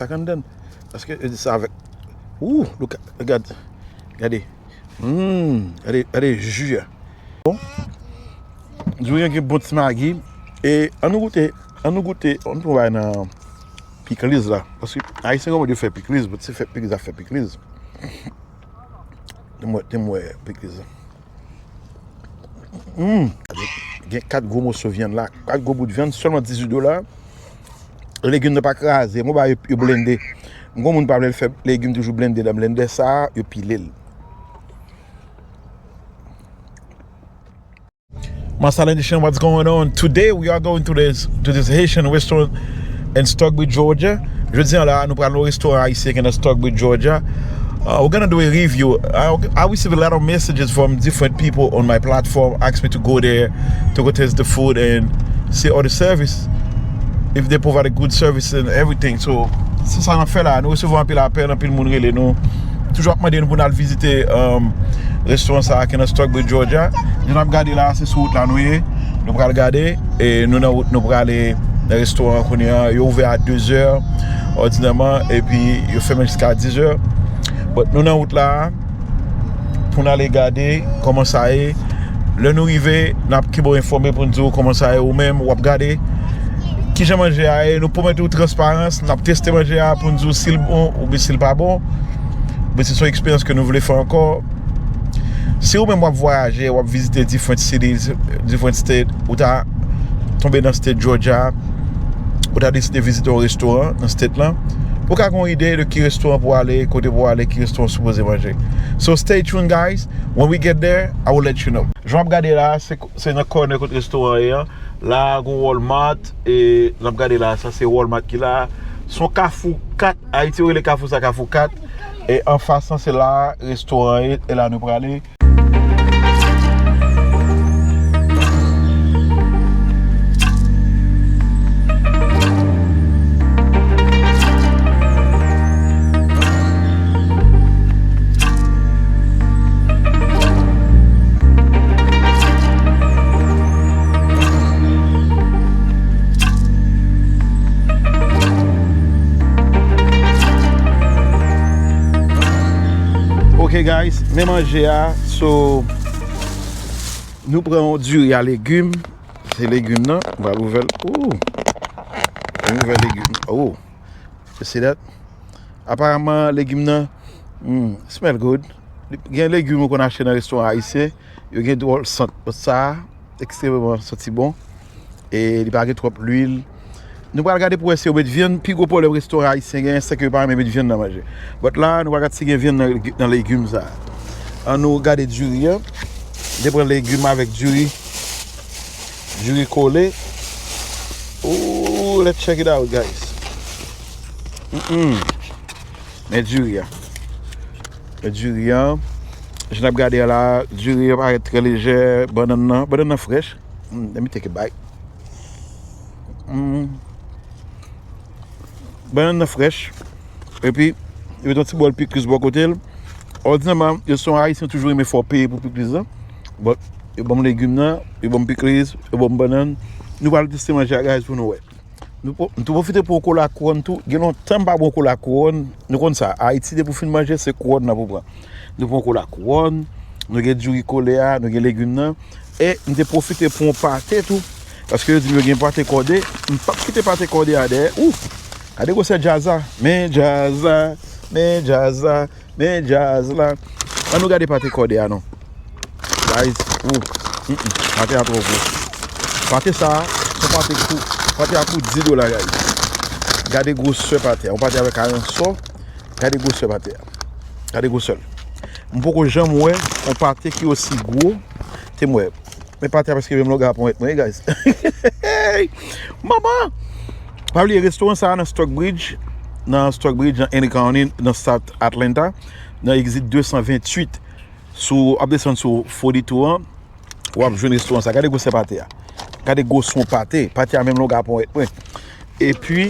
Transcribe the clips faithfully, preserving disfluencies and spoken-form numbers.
Sa k anndan. Paske yo di sa avèk. Ooh, look at, gad, gade. Hmm, gade, gade ji a. Bon. Diri an gen bon ti magi. E ann nou goute, ann nou goute, ann nou pran nan pikliz la. Paske Ayisyen gen yon mòd yo fè pikliz, but se fè pikliz, ap fè pikliz. Te mwen, te mwen pikliz la. Hmm. Gen kat gwo moso vyann la, kat gwo bout vyann, sèlman dizuit dola. Legim nan pa kraze, mwen ba yo, yo blende. M gon moun pa vle l fè legim toujou blende nan blendè sa, yo pile l. Masalendichen, what's going on? Today we are going to this to this Haitian restaurant in Stockbridge, Georgia. Jodi an la, nou pral nan restoran ayisyen ki nan Stockbridge, Georgia. Uh, we're gonna do a review. I, I received a lot of messages from different people on my platform, ask me to go there to go taste the food and see all the service, if they provide a good service and everything. So se sa n ap fè la. Nou resevwa anpil apèl, anpil moun rele nou. Toujou ap mande nou pou n al vizite um, restoran sa a ki nan Stockbridge, Georgia. Jan n ap gade la, se sou wout la nou ye. Nou pral gade. E nou nan wout, nou prale nan restoran an kounye a. Yo ouvè a dezè òdinèman, epi yo fèmen jiska dizè. But nou nan wout la pou n ale gade kòman sa ye. Lè nou rive, n ap kenbe w enfòme pou n di w kòman sa ye. Ou menm, w ap gade kijan manje a ye. Nou pwomèt ou transparans. N ap teste manje a pou n di w si l bon oubyen si l pa bon. Oubyen si se yon eksperyans ke nou vle fè ankò. Si ou menm w ap vwayaje, w ap vizite different cities, different state, ou ta tonbe nan state Georgia, ou ta deside vizite yon restoran nan state lan, ou ka gen yon ide de ki restoran pou ale, kote pou ale, ki restoran w sipoze manje. So stay tuned, guys. When we get there, I will let you know. Jan w ap gade la, se, se nan corner kote restoran an ye an. La, gon Walmart, e n ap gade la, sa se Walmart ki la. Se yon kafou kat, Ayiti yo rele kafou sa kafou kat. E anfas lan, se la restoran an ye, e la nou prale. Ok guys, men manje a. So nou pran yon diri a legim. Se legim nan. M pral ouvè l. Ooh. M ouvè legim. Oh. You see that? Aparaman legim nan, hmm, smell good. Gen legim ou konn achte nan restoran ayisyen, yo gen dwòl sant. But sa a ekstrememan santi bon. E li pa gen twòp lwil. Nou pral gade pou wè si yo met vyann. Pi gwo pwoblèm restoran ayisyen genyen, se ke yo pa renmen met vyann nan manje. But la, nou pral gade si gen vyann nan, nan legim sa a. Ann nou gade diri an. Te pran legim avèk diri. Diri kole. Ooh, let's check it out, guys. Mm-mm. Men diri a. Men diri a. Jan n ap gade a la, diri a parèt trè lejè. Bannann nan, bannann nan frèch. Mm, let me take a bite. Mm. Bannann nan frèch. Epi, yo met yon ti bòl pikliz bò kote l. Òdinèman, yo se yon Ayisyen toujou renmen fè w peye pou pikliz lan. But, yo ban m legim nan, yo ban m pikliz, yo ban m bannann. Nou pral teste manje a, guys, pou nou wè. Nou po-, nou tou pwofite pran yon kola kouwòn tou. Gen lontan m pa pran yon kola kouwòn. Nou konn sa. Ayiti, depi w fin manje, se kouwòn nan pou pran. Nou pran yon kola kouwòn. Nou gen diri kole a, nou gen legim nan. E m te pwofite pran yon pate tou. Paske yo di m yo gen pate kòde. M p ap kite pate kòde a dèyè. Ooh! Gade gwosè djaz la. Men djaz la. Men djaz la. Men djaz la. Ann nou gade pate kòde a non. Guys, ooh. Mm-mm. Pate a twò gwo. Pate sa a, se yon pate kou. Pate a kou dis dola, guys. Gade gwosè pate a. Yon pate avèk aransò. Gade gwosè pate a. Gade gwosè l. M poko janm wè yon pate ki osi gwo. Te m wè. Men pate a prèske menm longè a ponyèt mwen, guys. Manman! Pa bliye, restoran sa a nan Stockbridge, nan Stockbridge, nan Henry County, nan South Atlanta, nan exit de san venntuit. Si w ap desann sou forty-two an, w ap jwenn restoran sa. Gade gwosè pate a. Gade gwosè yon pate. Pate a menm longè a ponyèt mwen. Epi,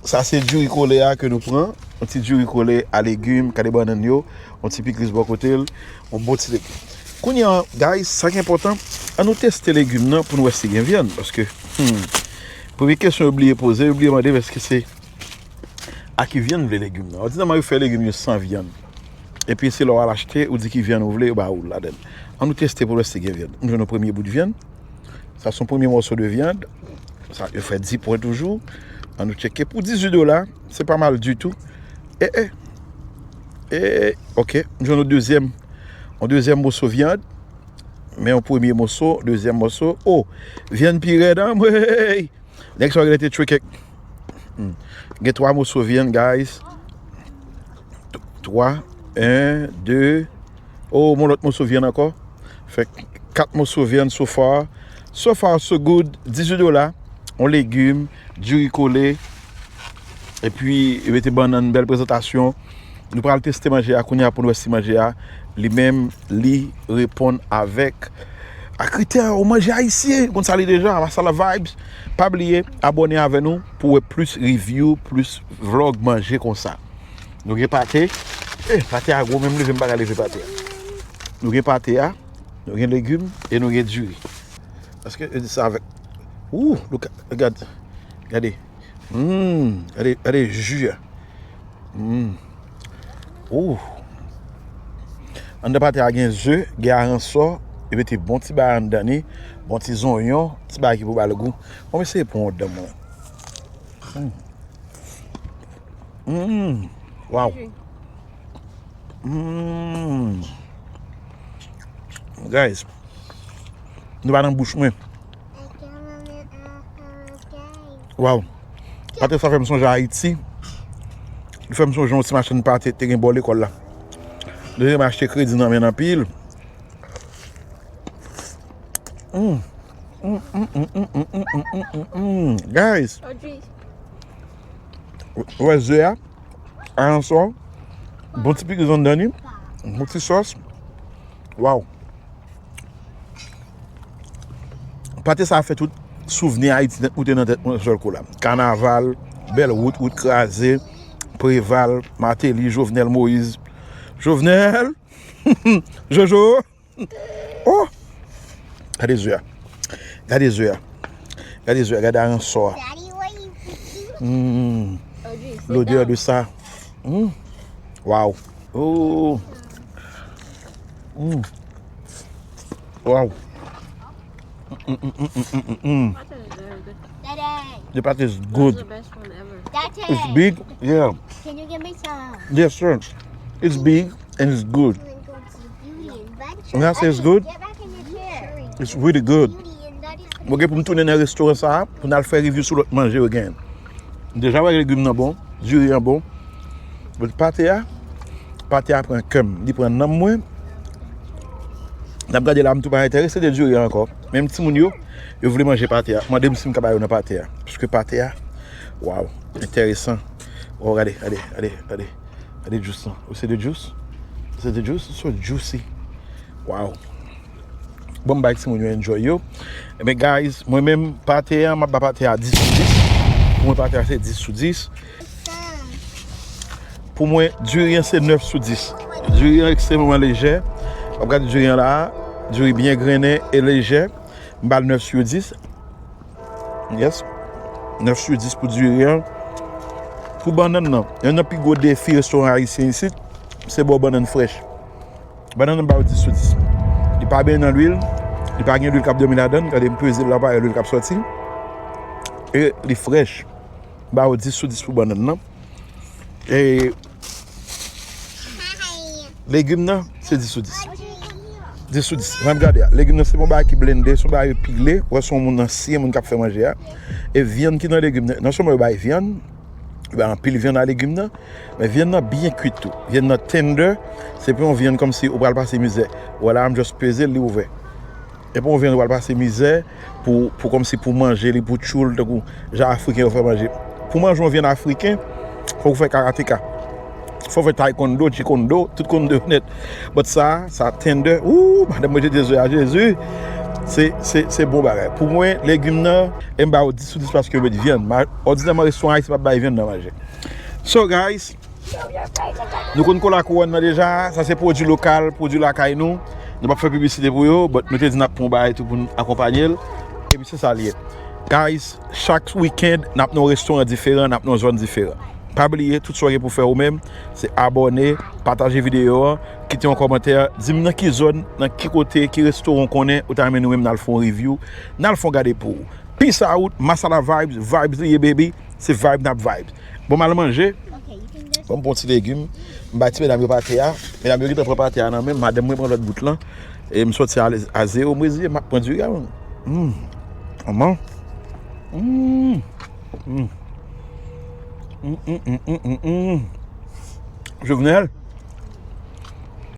sa se diri kole a ke nou pran. Yon ti diri kole a legim, gade bannann yo, yon ti pikliz bò kote l, yon bon ti legim. Kounye a, guys, sa ki enpòtan, ann nou teste legim nan pou n wè si gen vyann. Paske, hmm, premye kesyon yo bliye poze, yo bliye mande m èske se a ki vyann vle legim nan. Òdinèman, yo fè legim yo san vyann. Epi se lè w al achte, ou di ki vyann ou vle, yo ba ou l ladan l. Ann nou teste pou n wè si gen vyann. M jwenn yon premye bout vyann. Sa se yon premye mòso de vyann. Sa, yo fè dis pwen toujou. Ann nou tcheke pou dizuit dola. Se pa mal ditou. E, e. E, ok. M jwenn yon dezyèm. Yon dezyèm mòso vyann. Men yon premye mòso, dezyèm mòso. Oh! Vyann pi rèd, anmwey! Nèg sa yo genlè te tchwe kèk. Hmm. Gen twa mòso vyann, guys. T-, twa. En, de. Oh, mon lòt mòso vyann ankò. Fè kat mòso vyann so far. So far, so good. Dizuit dola. Yon legim, diri kole. Epi, yo mete bannann, bèl prezantasyon. Nou pral teste manje a kounye a pou n wè si manje a, li menm, li reponn avèk a kritè yon manje ayisyen. Ou konn sa li deja, Masala Vibes. Pa bliye, abòne avè nou pou wè plis review, plis vlog manje konsa. Nou gen pate. Eh, pate a gwo, menm leve m pa ka leve pate a. Nou gen pate a, nou gen legim e nou gen diri. Paske yo di sa avèk. Ooh, look at, gad. Gade. Hmm, gade, gade ji a. Hmm. Ooh. Anndan pate a gen ze, gen aransò, yo mete bon ti bagay anndan li, bon ti zonyon, ti bagay ki pou ba l gou. Bon, m eseye pran yon dan mwen. Hmm. Mm. Wow. Mm. Guys, nou pa nan bouch mwen. Wow. Pate sa fè m sonje Ayiti. Li fè m sonje yon ti machann pate te gen bò lekòl la. Nou te achte kredi nan men anpil. Mm. Mm, mm, mm. Guys, wè ze a, aransò, bon ti pikliz anndan li, bon ti sòs. Wow. Pate sa fè tout souvni Ayiti nèt moute nan tèt mwen sèl kou la. Kanaval, bèl wout, wout kraze, Preval, Martelly, Jovenel Moïse. Jovenel! Jojo! Oh! Gade ze a. Gade ze a. Gade ze a, gade aransò a. Mm. L'odeur de ça. Mm. Wow. Oh. Mm. Wow. Mm, mm, mm, mm, mm, mm, mm. The pate is good. It's big. Yeah. Can you give me some? Yes, sir. It's big and it's good. When I say it's good, it's really good. Mwen gen pou m tounen nan restoran sa a pou n al fè review sou lòt manje yo genyen. M deja wè legim nan bon, diri an bon. But pate a, pate a pran kè m, li pran nanm mwen. N ap gade la, m tou pa enterese de diri an ankò. Menm timoun yo, yo vle manje pate a. Mande m si m ka ba yo nan pate a. Paske pate a, wow, enteresan. Oh, gade, gade, gade, gade. Gade juice lan. Ou se de juice? Ou se de juice? So juicy. Wow. Bon, m bay timoun yo enjoy yo. Ebyen, guys, mwen menm, pate a, m ap ba pate a dis sou dis. Pou mwen, pate a se dis sou dis. Pou mwen, diri an se nèf sou dis. Diri an ekstrèmman lejè. W ap gade diri an la a. Diri byen grennen e lejè. M ba l nèf sou dis. Yes. Nèf sou dis pou diri an. Pou bannann nan, youn nan pi gwo defi restoran ayisyen isit, se ba w bannann frèch. Bannann nan ba yo dis sou dis. Li pa benyen nan lwil, li pa gen lwil k ap dòmi ladan l, gade m peze l la, pa gen lwil k ap sòti. E li frèch. Ba yo dis sou dis pou bannann nan. E legim nan, se dis sou dis. Dis sou dis. Jan m gade a. Legim nan se yon bagay ki blende, se yon bagay yo pigle. Ou wè se yon moun ansyen, moun k ap fè manje a. E vyann ki nan legim nan, non sèlman yo bay vyann, yo bay anpil vyann a legim nan, men vyann nan byen kwit tou. Vyann nan tender, se pa yon vyann kòmsi ou pral pase mizè. Ou wè la, m just peze l, li ouvè. E pa yon vyann ou pral pase mizè pou, pou kòmsi pou manje li, pou tchoul, tankou jan Afriken yo fè manje. Pou manje yon vyann Afriken, fòk ou fè karateka. Fòk ou fè taekwondo, jikondo, tout kondo nèt. But sa, sa tender. Ooh, madanm mwen jete zo a, Jezi. Se, se, se bon bagay. Pou mwen, legim nan, e m ba yo dis sou dis paske yo met vyann. Ma-, òdinèman, restoran ayisyen p ap bay vyann nan manje. So, guys, nou konn kola kouwòn nan deja, sa se pwodui lokal, pwodui lakay nou. Nou p ap fè piblisite pou yo, but nou te di n ap pran yon bagay tou pou n akonpanye l. Epi se sa l ye. Guys, chak weekend, n ap nan yon restoran diferan, n ap nan yon zòn diferan. Pa bliye, tout sa w gen pou fè ou menm, se abòne, pataje videyo an, kite yon kòmantè, di m nan ki zòn, nan ki kote, ki restoran w konnen, ou ta renmen nou menm n al fè yon review, n al fè yon gade pou ou. Peace out, Masala Vibes, vibes li ye, baby, se vibe n ap vibes. Bon, m al manje. Bon, m pran ti legim, m bay ti medam yo pate a. Medam yo gentan pran pate a nan men m, madanm mwen pran lòt bout lan. E m sòti a, a zewo, m reziye, m ap pran diri a. Mm. Manman. Mm. Mm. Mm, mm, mm, mm, mm, mm. Jovenel,